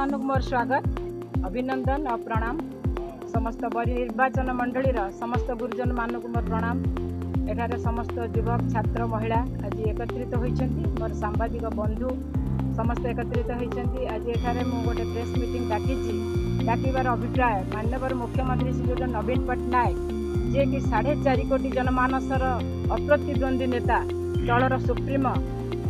ଆପଣମାନଙ୍କୁ ମୋର ସ୍ୱାଗତ, ଅଭିନନ୍ଦନ ଆଉ ପ୍ରଣାମ। ସମସ୍ତ ବରୀ ନିର୍ବାଚନ ମଣ୍ଡଳୀର ସମସ୍ତ ଗୁରୁଜନମାନଙ୍କୁ ମୋର ପ୍ରଣାମ। ଏଠାରେ ସମସ୍ତ ଯୁବକ, ଛାତ୍ର, ମହିଳା ଆଜି ଏକତ୍ରିତ ହୋଇଛନ୍ତି। ମୋର ସାମ୍ବାଦିକ ବନ୍ଧୁ ସମସ୍ତେ ଏକତ୍ରିତ ହୋଇଛନ୍ତି। ଆଜି ଏଠାରେ ମୁଁ ଗୋଟେ ପ୍ରେସ୍ ମିଟିଂ ଡାକିଛି। ଡାକିବାର ଅଭିପ୍ରାୟ, ମାନ୍ୟବର ମୁଖ୍ୟମନ୍ତ୍ରୀ ଶ୍ରୀଯୁକ୍ତ ନବୀନ ପଟ୍ଟନାୟକ, ଯିଏକି 4.5 କୋଟି ଜନମାନସର ଅପ୍ରତିଦ୍ୱନ୍ଦ୍ୱୀ ନେତା, ଦଳର ସୁପ୍ରିମୋ,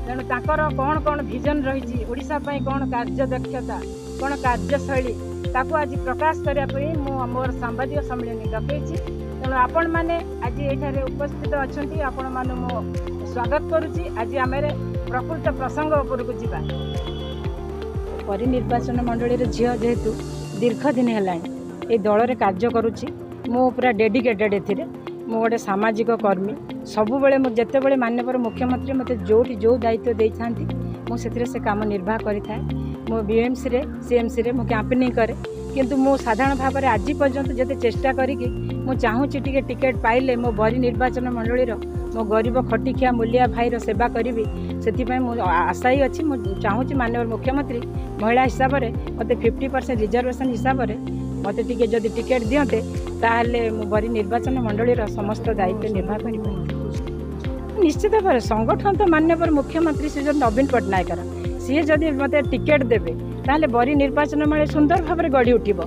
ତେଣୁ ତାଙ୍କର କ'ଣ କ'ଣ ଭିଜନ ରହିଛି, ଓଡ଼ିଶା ପାଇଁ କ'ଣ କାର୍ଯ୍ୟଦକ୍ଷତା, କ'ଣ କାର୍ଯ୍ୟଶୈଳୀ, ତାକୁ ଆଜି ପ୍ରକାଶ କରିବା ପାଇଁ ମୁଁ ମୋର ସାମ୍ବାଦିକ ସମ୍ମିଳନୀ ଡକେଇଛି। ତେଣୁ ଆପଣମାନେ ଆଜି ଏଠାରେ ଉପସ୍ଥିତ ଅଛନ୍ତି, ଆପଣମାନଙ୍କୁ ମୁଁ ସ୍ୱାଗତ କରୁଛି। ଆଜି ଆମେ ପ୍ରକୃତ ପ୍ରସଙ୍ଗ ଉପରକୁ ଯିବା। ବରୀ ନିର୍ବାଚନ ମଣ୍ଡଳୀର ଝିଅ ଯେହେତୁ, ଦୀର୍ଘ ଦିନ ହେଲାଣି ଏ ଦଳରେ କାର୍ଯ୍ୟ କରୁଛି। ମୁଁ ପୁରା ଡେଡିକେଟେଡ଼ ଏଥିରେ। ମୁଁ ଗୋଟେ ସାମାଜିକ କର୍ମୀ। ସବୁବେଳେ ମୁଁ ଯେତେବେଳେ ମାନ୍ୟବର ମୁଖ୍ୟମନ୍ତ୍ରୀ ମୋତେ ଯେଉଁଠି ଯେଉଁ ଦାୟିତ୍ୱ ଦେଇଥାନ୍ତି, ମୁଁ ସେଥିରେ ସେ କାମ ନିର୍ବାହ କରିଥାଏ। ମୁଁ ବିଏମ୍ସିରେ, ସିଏମ୍ସିରେ ମୁଁ କ୍ୟାମ୍ପେନିଂ କରେ। କିନ୍ତୁ ମୁଁ ସାଧାରଣ ଭାବରେ ଆଜି ପର୍ଯ୍ୟନ୍ତ ଯେତେ ଚେଷ୍ଟା କରିକି ମୁଁ ଚାହୁଁଛି ଟିକେ ଟିକେଟ୍ ପାଇଲେ ମୋ ବରୀ ନିର୍ବାଚନ ମଣ୍ଡଳୀର ମୋ ଗରିବ ଖଟିଖିଆ ମୂଲିଆ ଭାଇର ସେବା କରିବି। ସେଥିପାଇଁ ମୁଁ ଆଶାୟୀ ଅଛି। ମୁଁ ଚାହୁଁଛି ମାନ୍ୟବର ମୁଖ୍ୟମନ୍ତ୍ରୀ ମହିଳା ହିସାବରେ ମୋତେ 50% ରିଜର୍ଭେସନ୍ ହିସାବରେ ମୋତେ ଟିକେ ଯଦି ଟିକେଟ୍ ଦିଅନ୍ତେ, ତାହେଲେ ମୁଁ ବରୀ ନିର୍ବାଚନ ମଣ୍ଡଳୀର ସମସ୍ତ ଦାୟିତ୍ୱ ନିର୍ବାହ କରିପାରିବି। ନିଶ୍ଚିତ ଭାବରେ ସଂଗଠନ ତ ମାନ୍ୟବର ମୁଖ୍ୟମନ୍ତ୍ରୀ ଶ୍ରୀଯୁକ୍ତ ନବୀନ ପଟ୍ଟନାୟକର। ସିଏ ଯଦି ମୋତେ ଟିକେଟ୍ ଦେବେ, ତାହେଲେ ବରୀ ନିର୍ବାଚନ ମଣ୍ଡଳୀ ସୁନ୍ଦର ଭାବରେ ଗଢ଼ି ଉଠିବ।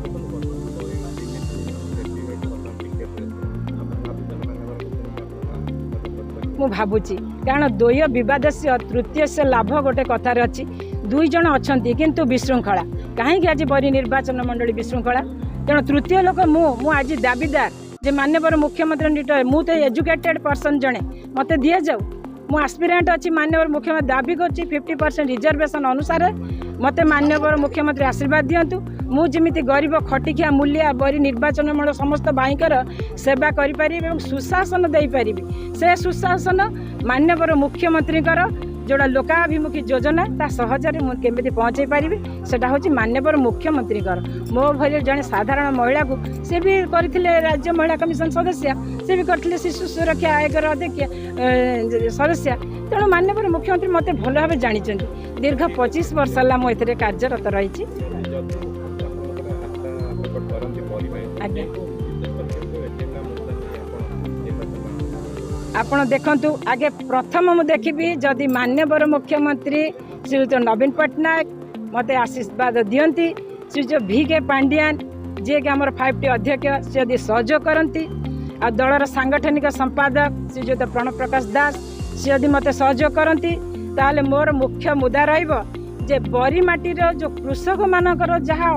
ଦେଖନ୍ତୁ, ବର୍ତ୍ତମାନ ବର୍ତ୍ତମାନ ଟିକେଟ୍ ଆପଣ ଭାବୁଛନ୍ତି ମାନ୍ୟବର ମୁଖ୍ୟମନ୍ତ୍ରୀ ଆପଣଙ୍କୁ ଆଶୀର୍ବାଦ କରିପାରିବେ? ମୁଁ ଭାବୁଛି, କାରଣ ଦ୍ୱୟ ବିବାଦସ୍ୟ ତୃତୀୟସ୍ୟ ଲାଭ ଗୋଟେ କଥାରେ ଅଛି। ଦୁଇ ଜଣ ଅଛନ୍ତି କିନ୍ତୁ ବିଶୃଙ୍ଖଳା। କାହିଁକି ଆଜି ବରୀ ନିର୍ବାଚନ ମଣ୍ଡଳୀ ବିଶୃଙ୍ଖଳା? ତେଣୁ ତୃତୀୟ ଲୋକ ମୁଁ। ମୁଁ ଆଜି ଦାବିଦାର ଯେ ମାନ୍ୟବର ମୁଖ୍ୟମନ୍ତ୍ରୀ ନିକଟରେ, ମୁଁ ତ ଏଜୁକେଟେଡ୍ ପର୍ସନ୍ ଜଣେ, ମୋତେ ଦିଆଯାଉ। ମୁଁ ଆସ୍ପିରାଣ୍ଟ ଅଛି। ମାନ୍ୟବର ମୁଖ୍ୟମନ୍ତ୍ରୀ ଦାବି କରୁଛି, 50% ରିଜର୍ଭେସନ୍ ଅନୁସାରେ ମୋତେ ମାନ୍ୟବର ମୁଖ୍ୟମନ୍ତ୍ରୀ ଆଶୀର୍ବାଦ ଦିଅନ୍ତୁ। ମୁଁ ଯେମିତି ଗରିବ ଖଟିଖିଆ ମୂଲିଆ ବରୀ ନିର୍ବାଚନ ମଣ୍ଡଳ ସମସ୍ତ ଭାଇଙ୍କର ସେବା କରିପାରିବି ଏବଂ ସୁଶାସନ ଦେଇପାରିବି। ସେ ସୁଶାସନ ମାନ୍ୟବର ମୁଖ୍ୟମନ୍ତ୍ରୀଙ୍କର ଯେଉଁଟା ଲୋକାଭିମୁଖୀ ଯୋଜନା, ତା ସହଜରେ ମୁଁ କେମିତି ପହଞ୍ଚାଇ ପାରିବି, ସେଟା ହେଉଛି ମାନ୍ୟବର ମୁଖ୍ୟମନ୍ତ୍ରୀଙ୍କର। ମୋ ଭଳି ଜଣେ ସାଧାରଣ ମହିଳାକୁ ସେ ବି କରିଥିଲେ ରାଜ୍ୟ ମହିଳା କମିଶନ ସଦସ୍ୟା, ସେ ବି କରିଥିଲେ ଶିଶୁ ସୁରକ୍ଷା ଆୟୋଗର ଅଧ୍ୟକ୍ଷ ସଦସ୍ୟା। ତେଣୁ ମାନ୍ୟବର ମୁଖ୍ୟମନ୍ତ୍ରୀ ମୋତେ ଭଲ ଭାବେ ଜାଣିଛନ୍ତି। ଦୀର୍ଘ 25 ବର୍ଷ ହେଲା ମୁଁ ଏଥିରେ କାର୍ଯ୍ୟରତ ରହିଛି। ଯଦି ମୁଖ୍ୟମନ୍ତ୍ରୀ ଆପଣଙ୍କର ଆସ୍ଥା ପ୍ରକଟ କରନ୍ତି ବରୀ ପାଇଁ, କେଉଁ ବିଶେଷ କରି କେଉଁ ଏଜେଣ୍ଡା ମୁଦ୍ଦା ନେଇ ଆପଣ ନିର୍ବାଚନ ଲଢ଼ୁଛନ୍ତି? ଆପଣ ଦେଖନ୍ତୁ, ଆଗେ ପ୍ରଥମ ମୁଁ ଦେଖିବି, ଯଦି ମାନ୍ୟବର ମୁଖ୍ୟମନ୍ତ୍ରୀ ଶ୍ରୀଯୁକ୍ତ ନବୀନ ପଟ୍ଟନାୟକ ମୋତେ ଆଶୀର୍ବାଦ ଦିଅନ୍ତି, ଶ୍ରୀଯୁକ୍ତ ଭି କେ ପାଣ୍ଡିଆନ, ଯିଏକି ଆମର 5ଟି ଅଧ୍ୟକ୍ଷ, ସେ ଯଦି ସହଯୋଗ କରନ୍ତି, ଆଉ ଦଳର ସାଙ୍ଗଠନିକ ସମ୍ପାଦକ ଶ୍ରୀଯୁକ୍ତ ପ୍ରଣବ ପ୍ରକାଶ ଦାସ, ସେ ଯଦି ମୋତେ ସହଯୋଗ କରନ୍ତି, ତାହେଲେ ମୋର ମୁଖ୍ୟ ମୁଦ୍ଦା ରହିବ ଯେ ବରୀ ମାଟିର ଯେଉଁ କୃଷକମାନଙ୍କର ଯାହା